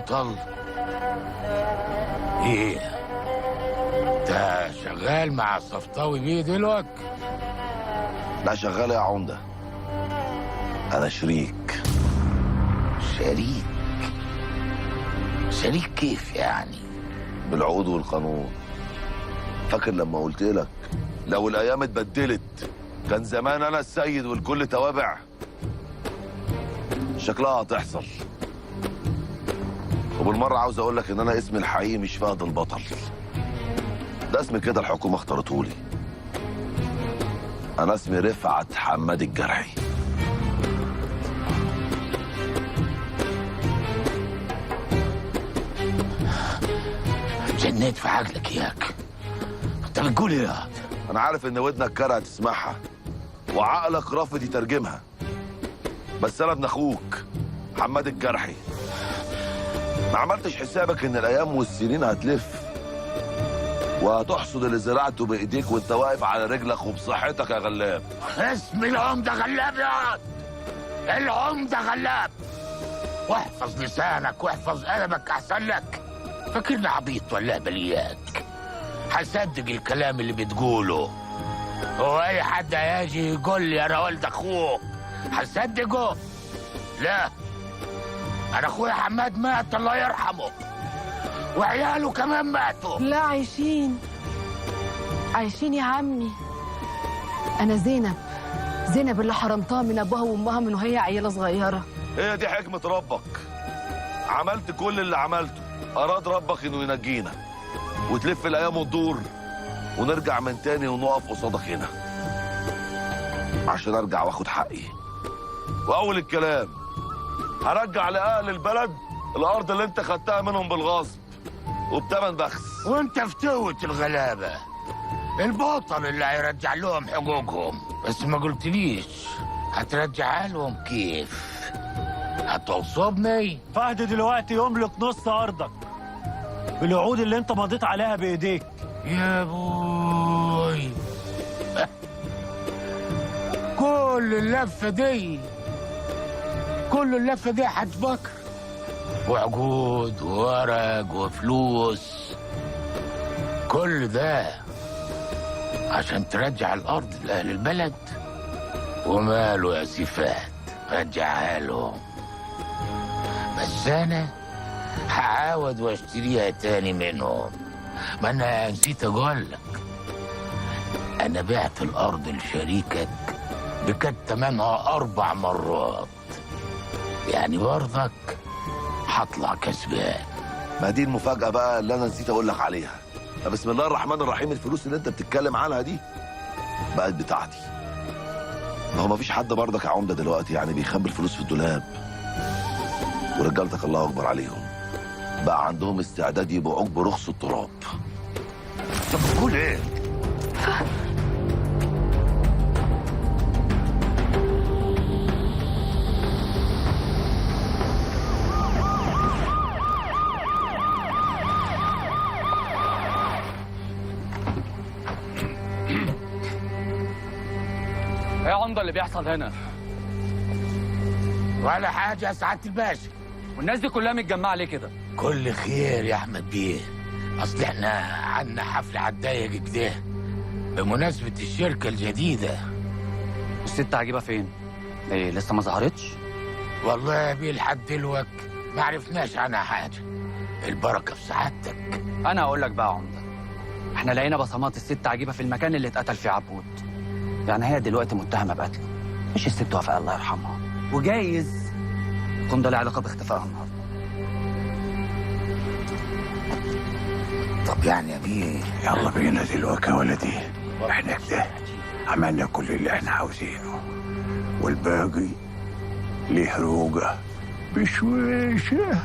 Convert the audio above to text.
البطل؟ ايه، انت شغال مع الصفطاوي بيه دلوقتي؟ لا شغال يا عمدة، أنا شريك. شريك؟ شريك كيف يعني؟ بالعقود والقانون. فاكر لما قلت لك لو الأيام اتبدلت كان زمان أنا السيد والكل توابع؟ شكلها هتحصل. وبالمرة عاوز أقول لك إن أنا اسمي الحقيقي مش فهد البطل، ده اسم كده الحكومة اختارته لي. أنا اسمي رفعت حماد الجرحي. جنيت في عقلك اياك، انت بتقول ايه يا؟ أنا عارف إن ودنك كارهة تسمعها وعقلك رافض يترجمها، بس أنا ابن أخوك حماد الجرحي. ما عملتش حسابك إن الأيام والسنين هتلف وهتحصد اللي زرعته بإيديك وأنت واقف على رجلك وبصحتك يا غلاب. اسم العمدة غلاب يا العمدة غلاب. واحفظ لسانك واحفظ قلمك أحسن لك. فاكرني عبيط ولا بلياك؟ هصدق الكلام اللي بتقوله؟ هو أي حد هيجي يقول لي أنا ولد أخوه هصدقه؟ لا، أنا أخويا حماد مات الله يرحمه، وعياله كمان ماتوا. لا عايشين، عايشين يا عمي. أنا زينب، زينب اللي حرمتها من أبوها وأمها من وهي عيلة صغيرة. هي دي حكمة ربك. عملت كل اللي عملته، أراد ربك إنه ينجينا وتلف الأيام وتدور ونرجع من تاني ونقف قصادك هنا عشان أرجع وآخد حقي. وأول الكلام هرجع لأهل البلد الأرض اللي أنت خدتها منهم بالغصب وبتمن بخس. وأنت فتوة الغلابة، البطل اللي هيرجع لهم حقوقهم. بس ما قلتليش هترجعها لهم كيف؟ هتغصبني؟ فهد دلوقتي يملك نص أرضك بالعقود اللي أنت مضيت عليها بإيديك. يا بوي، كل اللفة دي، كل اللفة دي يا حاج بكر، وعقود وورق وفلوس، كل ده عشان ترجع الأرض لأهل البلد؟ وماله يا سيفات، رجعها لهم. بس أنا هعاود واشتريها تاني منهم. ما أنا نسيت أقول لك، أنا بعت الأرض لشريكك بكت تمنها 4 مرات، يعني برضك هطلع كسبان. ما دي المفاجأة بقى اللي أنا نسيت أقول لك عليها. بسم الله الرحمن الرحيم، الفلوس اللي أنت بتتكلم عنها دي بقت بتاعتي. ما هو ما فيش حد برضك يا عمدة دلوقتي يعني بيخبي الفلوس في الدولاب، ورجالتك الله أكبر عليهم بقى عندهم استعداد يبيعوك برخص التراب. طب بتقول إيه؟ ايه يا عمده اللي بيحصل هنا؟ ولا حاجة يا سعادة الباشا. والناس دي كلها متجمعة ليه كده؟ كل خير يا أحمد بيه، أصل إحنا عندنا حفلة عالضيق كده بمناسبة الشركة الجديدة. والست عجيبة فين؟ إيه لسه ما ظهرتش؟ والله يا بيه لحد دلوقتي ما عرفناش عنها حاجة. البركة في سعادتك. أنا هقول لك بقى يا عمدة، إحنا لقينا بصمات الست عجيبة في المكان اللي اتقتل فيه عبود. يعني هي دلوقتي متهمة بقتله، مش الست وفاء الله يرحمها، وجايز يكون ده له علاقة باختفائها النهارده. طب يعني يا بيه يلا بينا دلوقتي يا ولدي، احنا كده عملنا كل اللي احنا عاوزينه، والباقي ليه روجة بشويشة.